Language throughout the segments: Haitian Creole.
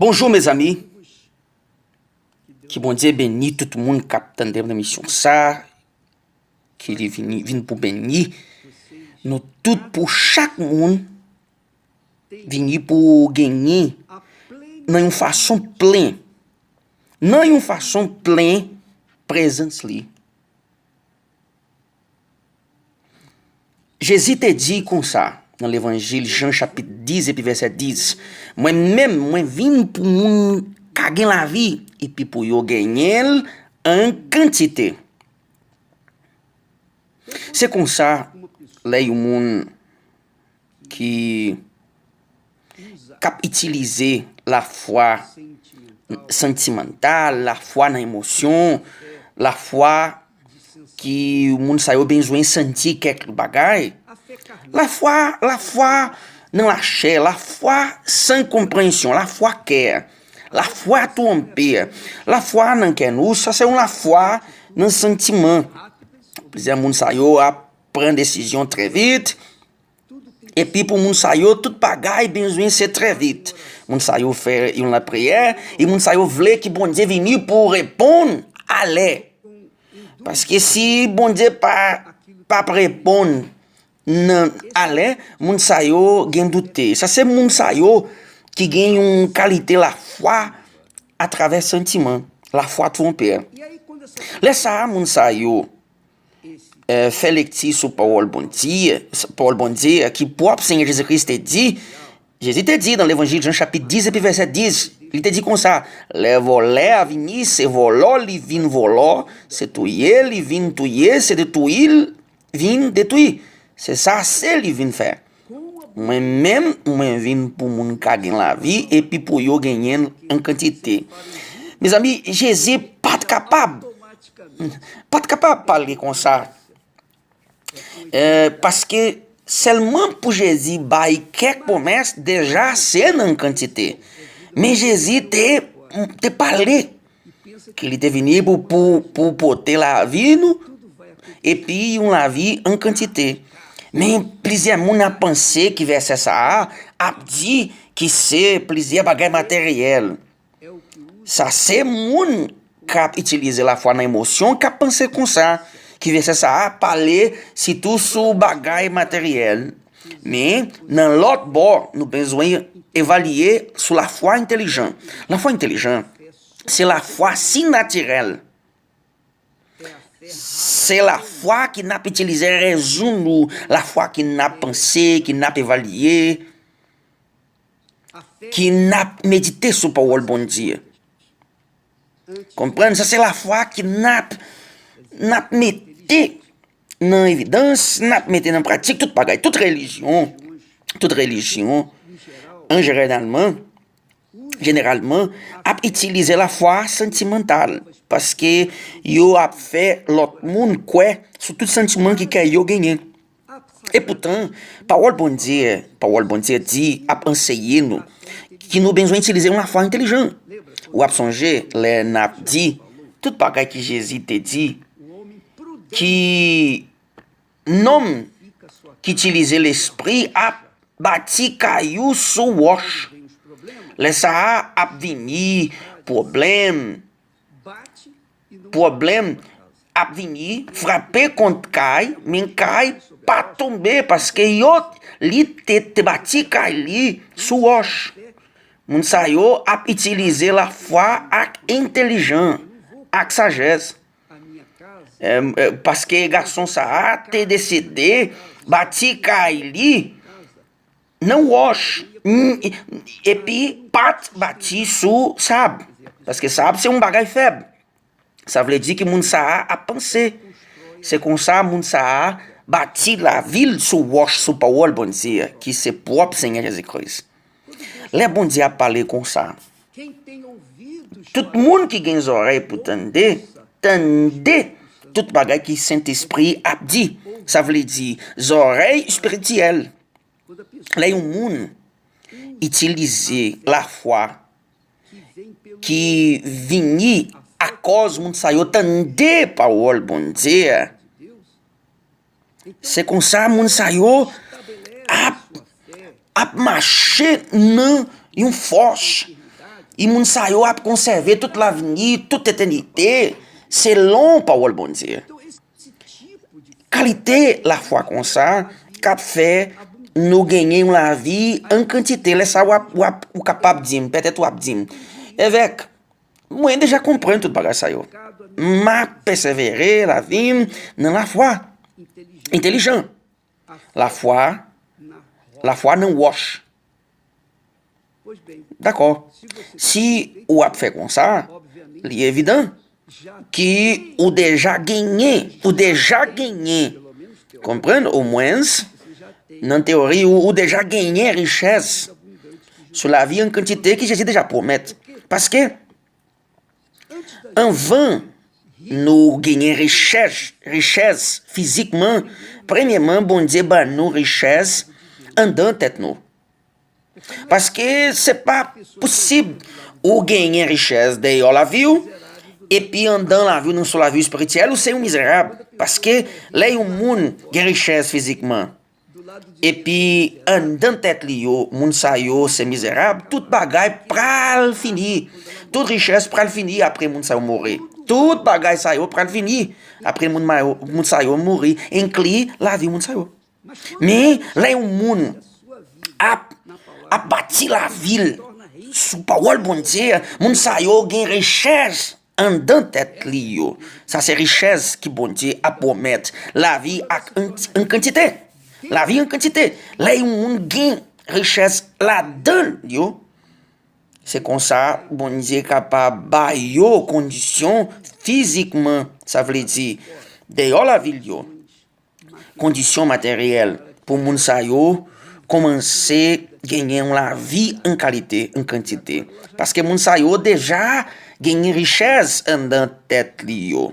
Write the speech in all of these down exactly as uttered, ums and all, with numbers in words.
Bonjou, mezanmi. Ki Bondye beni tout moun k ap tande nan emisyon sa, ki li vini, vin pou beni nou tout, pou chak moun vini pou genyen nan yon fason plen, nan yon fason plen prezans li. Jezi te di konsa nan Levanjil Jan chapit dis epi vèsè dis, "Mwen menm, mwen vin pou moun ka gen lavi, epi pou yo genyen l an kantite." Se konsa, lè yon moun ki k ap itilize lafwa santimantal, lafwa nan emosyon, lafwa ki moun sa yo bezwen santi kèk bagay. Lafwa, lafwa nan lachè, lafwa san konpreyansyon, lafwa kè, lafwa twonpe, lafwa nan kè nou, sa se yon lafwa nan santiman. Plizyè moun sa yo ap pran desizyon trè vit, epi pou moun sa yo, tout bagay bezwen se trè vit. Moun sa yo fè yon lapriyè, e moun sa yo vle ki Bondye vini pou reponn alè. Paske si Bondye pa, pa reponn nan alè, moun sa yo gen doute. Sa se moun sa yo ki gen yon kalite lafwa atravè santiman, lafwa twonpe. Lè sa a, moun sa yo eh, fè lekti sou pawòl Bondye, pawòl Bondye ki pwòp Senyè Jezi Kris te di. Jezi te di nan Levanjil Jan chapit dis epi vèsè dis, li te di konsa, "Lè vòlè a vini, se vòlò li vin vòlò, se touye li vin touye, se detwi l vin detwi. Se sa se li vin fè." Mwen menm, mwen vin pou moun ka gen lavi, epi pou yo genyen l an kantite. Mezanmi, Jezi pa t kapab, pa t kapab pale konsa. Eh, paske sèlman pou Jezi bay kèk pwomès, deja se nan kantite. Men Jezi te, te pale ke li te vini pou, pou, pou pote lavi nou, epi yon lavi an kantite. Men plizyè moun ap panse ki vèsè sa a ap di ki se plizyè bagay materyèl. Sa se moun k ap itilize lafwa nan emosyon k ap panse konsa, ki vèsè sa a pale sitou sou bagay materyèl. Men, nan lòt bò, nou bezwen evalye sou lafwa entelijan. Lafwa entelijan, se lafwa sinatirèl. Se lafwa ki n ap itilize rezon nou, lafwa ki n ap panse, ki n ap evalye, ki n ap medite sou pawòl Bondye. Konprann, sa se lafwa ki n ap, n ap mete nan evidans, n ap mete nan pratik tout bagay, tout relijyon, tout relijyon, an jeneralman, jeneralman, ap itilize lafwa santimantal, paske yo ap fè lòt moun kwè sou tout santiman ki kè yo genyen. Epoutan, pawòl Bondye, pawòl Bondye di, ap anseye nou ki nou bezwen itilize yon lafwa entelijan. Ou ap sonje lè n ap di tout bagay ki Jezi te di, ki nonm ki itilize lespri ap bati kay ou sou wòch. Lè sa a ap vini pwoblèm, pwoblèm ap vini frape kont kay, men kay pa tonbe paske yo, li te, te bati kay li sou wòch. Moun sa yo ap itilize lafwa ak entelijan, ak sajès. Em, eh, paske gason sa a te deside bati kay li nan wòch, mm, epi pa t bati sou sab. Paske sab se yon bagay fèb. Sa vle di ki moun sa a ap panse. Se konsa moun sa a bati lavi l sou wòch, sou pawòl Bondye, ki se pwòp Senyè Jezi Kris. Lè Bondye ap pale konsa, tout moun ki gen zòrèy pou tande, tande tout bagay ki Sentespri ap di. Sa vle di zòrèy espirityèl. Lè yon moun itilize lafwa ki vini akòz moun sa yo tande pawòl Bondye a, se konsa moun sa yo ap, ap mache nan yon fòs, E moun sa yo ap konsève tout lavni, tout etènite, selon pawòl Bondye. Kalite lafwa konsa k ap fè nou genyen yon lavi an kantite. Lè sa w ap, w ap, ou kapab di m, petèt w ap di m, Evèk, mwen deja konprann tout bagay sa yo. M ap pèsevere lavi m nan lafwa entelijan. Lafwa, lafwa nan wòch. Dakò. Si ou ap fè konsa, li evidan ki ou deja genyen, ou deja genyen, konprann, omwens, nan teyori, ou, ou deja genyen richès sou lavi an kantite ki Jezi deja pwomèt. Paske, anvan nou genyen richès, richès fizikman, premyèman, Bondye ban nou richès anndan tèt nou. Paske se pa posib ou genyen richès deyò lavi w, epi anndan lavi w, nan sou lavi w espirityèl, ou se yon mizerab. Paske lè yon moun gen richès fizikman, epi anndan tèt li yo, moun sa yo se mizerab, tout bagay pral fini. Tout richès pral fini apre moun sa yo mouri. Tout bagay sa yo pral fini apre moun, ma yo, moun sa yo mouri, enkli lavi moun sa yo. Men, lè yon moun ap, ap bati lavi l sou pawòl Bondye, moun sa yo gen richès anndan tèt li yo. Sa se richès ki Bondye ap pwomèt. Lavi ak an, an kantite. Lavi an kantite. Lè yon moun gen richès ladan l yo, se konsa Bondye kapab ba yo kondisyon fizikman, sa vle di, deyò lavi l yo, kondisyon materyèl pou moun sa yo kòmanse genyen yon lavi an kalite, an kantite. Paske moun sa yo deja genyen richès anndan tèt li yo.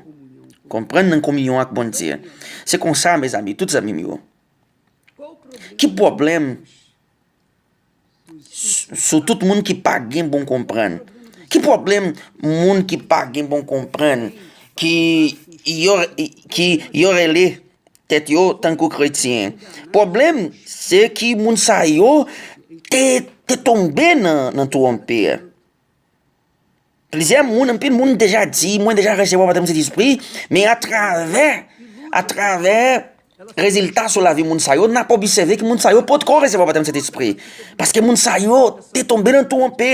Konprann, nan kominyon ak Bondye. Se konsa, mezanmi, tout zanmi m yo. Ki pwoblèm s-, sou tout moun ki pa gen bon konprann? Ki pwoblèm moun ki pa gen bon konprann, ki yo, ki yo rele tèt yo tankou kretyen? Pwoblèm, se ki moun sa yo te, te tonbe nan, nan twonpe a. Plizyè moun, anpil moun deja di, "Mwen deja resevwa batèm Sentespri," men atravè, atravè rezilta sou lavi moun sa yo, n ap obsève ke moun sa yo potko resevwa batèm Sentespri. Paske moun sa yo te tonbe nan twonpe.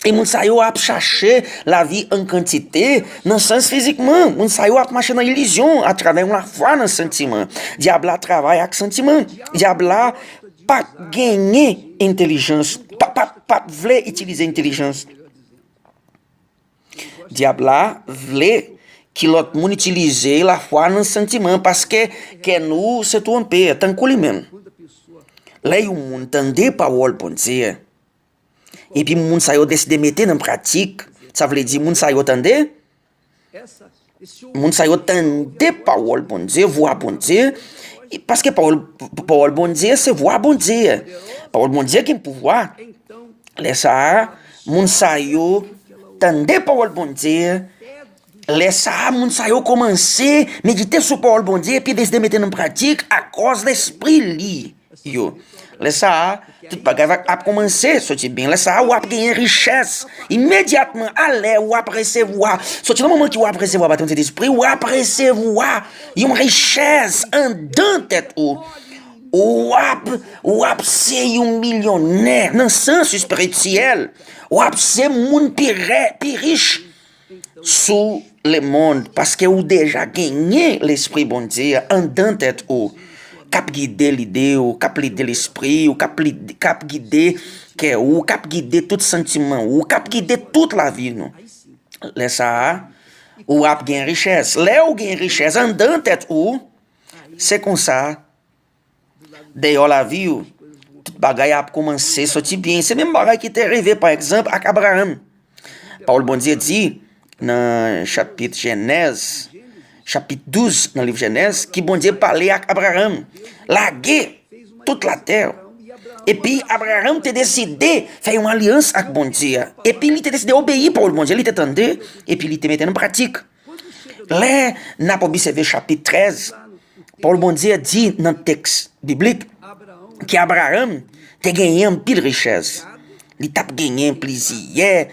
E moun sa yo ap chache lavi an kantite, nan sans fizikman. Moun sa yo ap mache nan ilizyon atravè yon lafwa nan santiman. Dyab la travay ak santiman. Dyab la p ap genyen entèlijans, p ap, p ap, p ap vle itilize entèlijans. Dyab la vle ki lòt moun itilize lafwa nan santiman, paske kè nou se twonpe, tankou li menm. Lè yon moun tande pawòl Bondye, epi moun sa yo deside mete nan pratik, sa vle di moun sa yo tande, moun sa yo tande pawòl Bondye, vwa Bondye, paske pawòl, pawòl Bondye se vwa Bondye. Pawòl Bondye gen pouvwa. Lè sa a, moun sa yo tande pawòl Bondye. Lè sa a, moun sa yo kòmanse medite sou pawòl Bondye epi deside mete nan pratik akòz lespri li yo. Lè sa a, tout bagay va, ap kòmanse soti byen. Lè sa a, w ap genyen richès. Imedyatman, alè, w ap resevwa. Soti nan moman ke w ap resevwa batèm Sentespri, w ap resevwa yon richès anndan tèt ou. W ap, w ap se yon milyonè nan sans espirityèl. W ap se moun pi rè, pi rich sou lemonn, paske ou deja genyen Lespri Bondye anndan tèt ou, k ap gide lide ou, k ap lide lespri ou, k ap lide, k ap gide kè ou, k ap gide tout santiman ou, k ap gide tout lavi nou. Lè sa a, ou ap gen richès. Lè ou gen richès anndan tèt ou, se konsa, deyò lavi w, tout bagay ap kòmanse soti byen. Se menm bagay ki te rive, pa egzanp, ak Abraram. Pawòl Bondye di nan chapit Jenèz, chapit douz nan liv Jenèz, ki Bondye pale ak Abraram, lage tout latè. Epi Abraram te deside fè yon alyans ak Bondye a. Epi li te deside obeyi pawòl Bondye, li te tande, epi li te mete nan pratik. Lè n ap obsève chapit trèz, pawòl Bondye di nan tèks biblik ke Abraram te genyen anpil richès. Li t ap genyen plizyè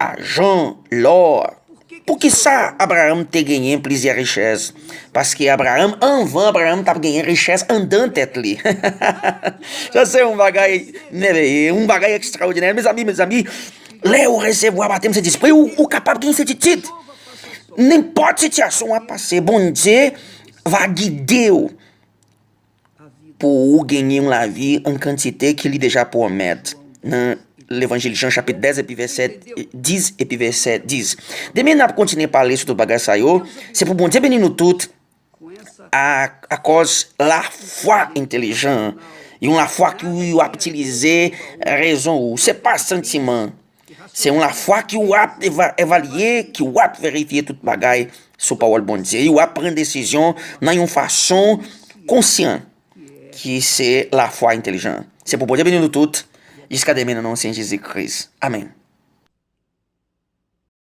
ajan, lò. Poukisa Abraram te genyen plizyè richès? Paske Abraram, anvan Abraram t ap genyen richès anndan tèt li. Sa se yon bagay mèveye, yon bagay ekstraòdinè. Mezanmi, mezanmi, lè ou resevwa batèm Sentespri, ou, ou kapab gen sètitid. Nenpòt sitiyasyon w ap pase, Bondye va gide w pou ou genyen yon lavi an kantite ke li deja pwomèt nan Levanjil Jan chapit dèz epi vèsè dis epi vèsè dis. Demen n ap kontinye pale sou tout bagay sa yo. Se pou Bondye beni nou tout a, akòz lafwa entèlijan. Yon lafwa ki w ap itilize rezon ou. Se pa santiman. Se yon lafwa ki w ap eva-, evalye, ki w ap verifye tout bagay sou pawòl Bondye. E w ap pran desizyon nan yon fason konsyan, ki se lafwa entèlijan. Se pou Bondye beni nou tout. Jiska demen, nan non Senyè Jezi Kris. Amèn.